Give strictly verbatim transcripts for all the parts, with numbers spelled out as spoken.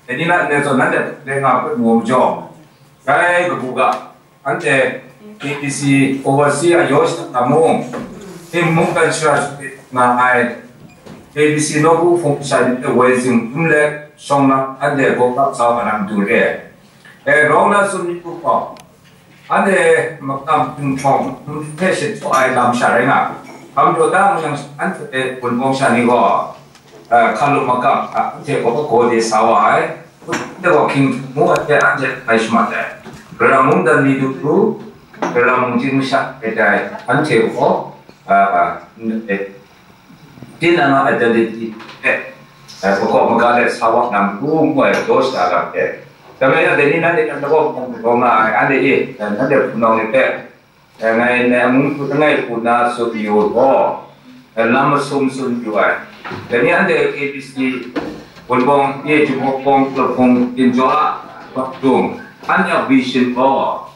Dai ni na ndai zawn nanhte hpe nga hpe mu majaw, dai kabu ga, anhte K B C overseas a yaw shada mung, hpring mungkan shara shapit nga ai, K B C nawku hpung sha ni hte woi zing hkrum let shawng na anhte gaw kap sa wa na matu re. E, rawng na sum ni hku gaw, anhte makam hpinghprawng hpe shanhtaw ai lam sha rai nga, hkam jaw da yang anhte hpun bawng sha ni gaw, eh, hkalup makam hta anhte gaw gaw de sa wa ai. Anhte gaw hkying htum ngu ai hte anhte hpai shamat ai. Karai mungdan ni du du, Karai mungchying masha e tai anhte gaw, eh, tinang a identity hpe, eh, makawp maga let sa wa na matu ngu ai daw shada lam hte. Dai rai yang, dai ni nanhte hta gaw hpung hpung nga ai, anhte e, eh, nanhte hpunau ni hpe, eh, ngai, ngai amu langai hku na tsun yu gaw, eh, lam masum tsun yu ai. Dai ni anhte K B C, Wunpawng e, Jinghpaw Pawng, Lahpung, Dinjaw a, Bakdung, anhte a vision gaw,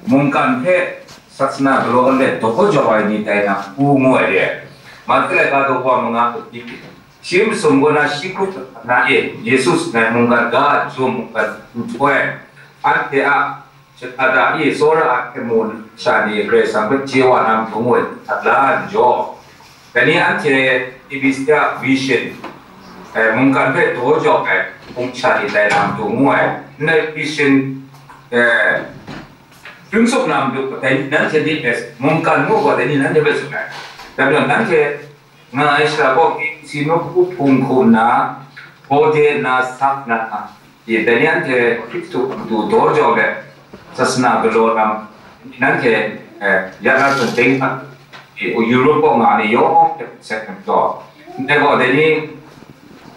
mungkan hpe sasana galaw let daw jaw ai ni tai na u ngu ai re. Mate laika daw wa manga ni, shi masum gaw na shi hkrup na e, Yesu sangai mungkan ga, jum mungkan nhtoi, anhte a shada da e, tsawra a hte mu sha ni Karai Kasang hpe chye wa na matu ngu ai hta la n jaw, dai ni anhte Ephesa vision, eh, mungkan hpe daw jaw ai hpung sha ni tai na matu ngu ai, ndai vision, eh, Hpring tsup na matu, dai ni nanhte ni hpe mungkan ngu gaw, dai ni nanhte hpe tsun ai. Dai majaw, nanhte nga ai shara gaw, K B C nawku hpung hku nna, gaw de nna, sa nna, dai ni anhte Hkristu a matu daw jau let, sasana galaw lam, nanhte, eh, ya na tsun ding hta, Europe kaw nga ni yawng hte hpung sek ai majaw, ndai gaw, dai ni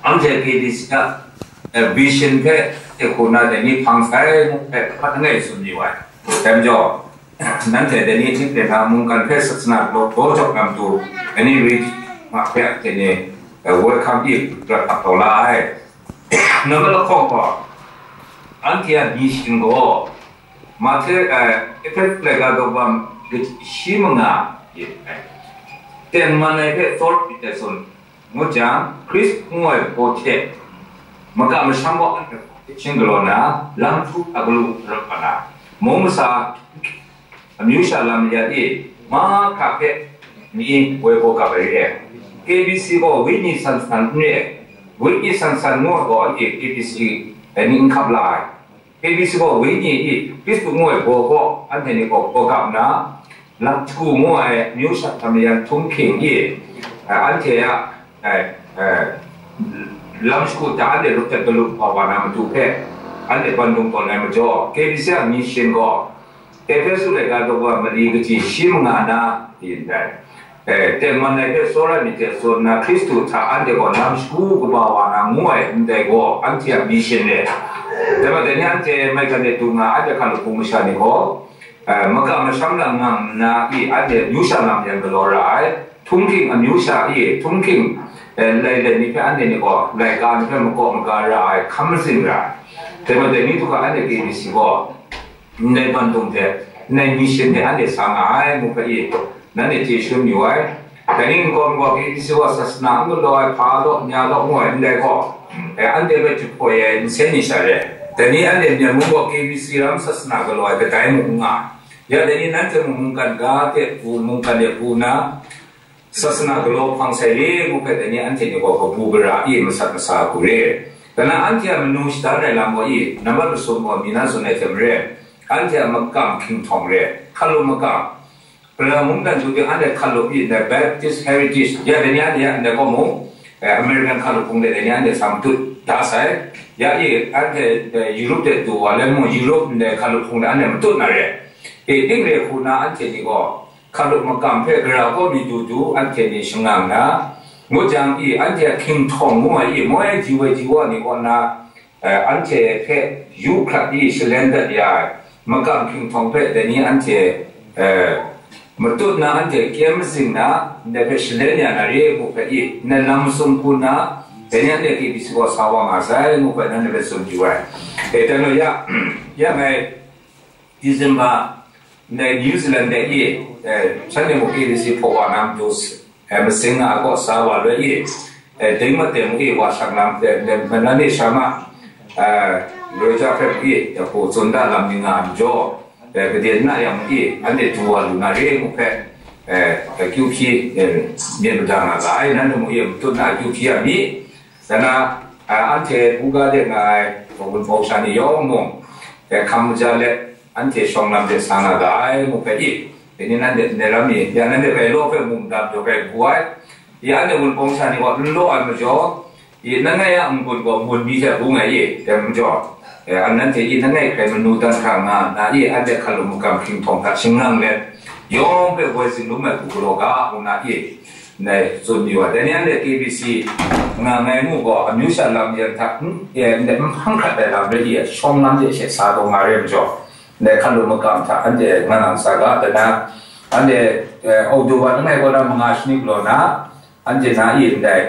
anhte K B C a, eh, vision hpe, hte hku na dai ni hpang sai mu hpe hpat langai tsun yu ai. Dai majaw, nanhte dai ni htingre na mungkan hpe sasana galaw daw jau na matu, dai ni ri ma hpe, dai ni, eh, welcome gift prat ap taw la ai. Nambat lahkawng gaw, anhte a mission gaw, Mahte, eh, Ehpesu laika daw wa, kaji shi manga, tengman ai hpe tsawra myit dai tsun, ngut jang, Hkristu ngu ai baw hte maka masham gaw anhte hpe hpyi galaw nna, lam htu a galu rap wa na, mung masa, amyu sha lam ya e, mahkra hpe ni woi gaw kap ai re ai. K B C gaw wenyi san san n re ai, wenyi san san ngu ai gaw anhte K B C ni n hkap la ai. K B C gaw wenyi i Hkristu ngu ai baw gaw anhte ni gaw gaw kap nna, lam htu ngu ai amyu sha hta mayan htunghking i, eh, anhte a, eh, eh, lam shagu hta anhte lup hte galup wa wa na matu hpe, anhte bandum tawn ai majaw, K B C a mission gaw, Ehpesu laika daw wa mali kaji shi manga na, di ndai. Eh, tengman ai hpe tsawra myit hte tsun nna, Hkristu hta anhte gaw lam shagu kaba wa na ngu ai ndai gaw, anhte a mission re. Dai majaw, dai ni anhte maigan e du nga ai, anhte hkalup hpung masha ni gaw, eh, maka masham langang nna i, anhte amyu sha lam yan galaw ra ai, htunghking amyu sha i, htunghking, eh, lai lai ni hpe anhte ni gaw, laika ni hpe makawp maga ra ai, hkam mazing ra ai. Dai majaw, dai ni du ga anhte K B C gaw, ndai bandum hte, ndai mission hte anhte sa nga ai, ngu hpe i, nanhte chye shangun yu ai. Dai ni nkau gaw K B C gaw sasana n galaw ai, hpa law, nya law, ngu ai ndai gaw, eh, anhte hpe jahpoi ai nsen ni sha re. Dai ni anhte Myen mung gaw K B C ram sasana galaw ai kadai mung n nga ai. Ya dai ni nanhte mung mungkan ga hte pru, mungkan de pru nna, sasana galaw hpang sai re ngu hpe, dai ni anhte ni gaw kabu gara e masat masa hku re. Kanan anhte a manu shadan ai lam gaw i, nambat masum gaw mi na tsun ai hte maren, anhte a makam hkying htawng re, hkalup makam, Karai mungdan du ting anhte hkalup i, the Baptist Heritage, ya dai ni anhte ya ndai gaw mung, eh, American hkalup hpung de dai ni anhte sa matut da sai, ya i, anhte, eh, Europe de du wa let mung, Europe ndai hkalup hpung de anhte matut na re. E, ting re hku na anhte ni gaw, hkalup makam hpe gara kaw mi du du anhte ni shangang nna, ngut jang i, anhte a hkying htawng ngu ai i, moi ji woi ji wa ni kaw nna, eh, anhte hpe yu hkrat i shalen dat ya ai, makam hkying htawng hpe dai ni anhte, eh, matut nna anhte kyem mazing nna, ndai hpe shalen ya na re ngu hpe i, ndai lam masum hku nna, dai ni anhte K B C kaw sa wa nga sai ngu hpe nanhte hpe tsun yu ai. Eh, dai majaw ya, ya ngai December, ndai New Zealand de i, eh, shanhte mung K B C hpaw wa na matu, eh, masing nga ai kaw sa wa loi i, eh, ding maten mung i wa shang na matu, eh, manan e sha ma, Roja hpe mu i, dapu tsun da lam ni nga ai majaw, eh, kade na yang mu i, anhte du wa lu na re mu hpe, eh, akyu hpyi, eh, myit mada nga ga ai, nanhte mu i, matut na akyu hpyi a mi. Dana, eh, anhte buga de nga ai, Wunpawng sha ni yawng mung, eh, hkam maja let, anhte shawng lam de sa nga ga ai mu hpe i, dai ni nanhte ndai lam mi, ya nanhte rai law hpe mung dam jaw rai bu ai, ya anhte Wunpawng sha ni gaw n law ai majaw, i, nangai a n-gun gaw mun mi hte bung ai i, dai majaw, eh, anhte i, nangai hkrai manu dan hkra nga na i, anhte hkalu magam hkying htawng hta shingnang let, yawng hpe woi zing lum ai hku galaw ga, ngu na i, ndai tsun mayu ai. Dai ni anhte K B C nga ngai mu gaw, amyu sha lam yan hta, hmm, eh, ndai nhpang hkrat ai lam rai i, shawng lam de she sa taw nga re majaw, ndai hkalu magam hta anhte nga nang sa ga, dana, anhte, eh, October langai kaw na manga shani galaw na, anhte na i ndai,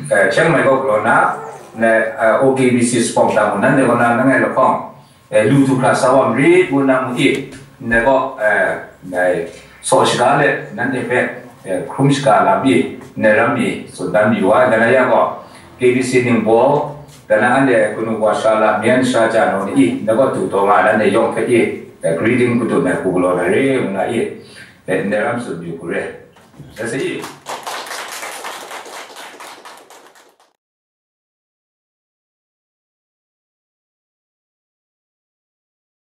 eh, Chiang Mai kaw galaw na, ndai, eh, O K B C sponsor mu, nanhte kaw na langai lahkawng, eh, lu du hkra sa wa marit ngu na mu i, ndai gaw, eh, ndai saw shaga let nanhte hpe, eh, hkrum shaga lam i, ndai ram mi tsun dan mayu ai, dana ya gaw, K B C ningbaw, dana anhte kanu wa sha la, myen sha ja naw ni i, ndai gaw du taw nga ai, nanhte yawng hpe i, eh, greeting kadu na hku galaw na re ngu na i, eh, ndai ram tsun mayu hku re. That's it.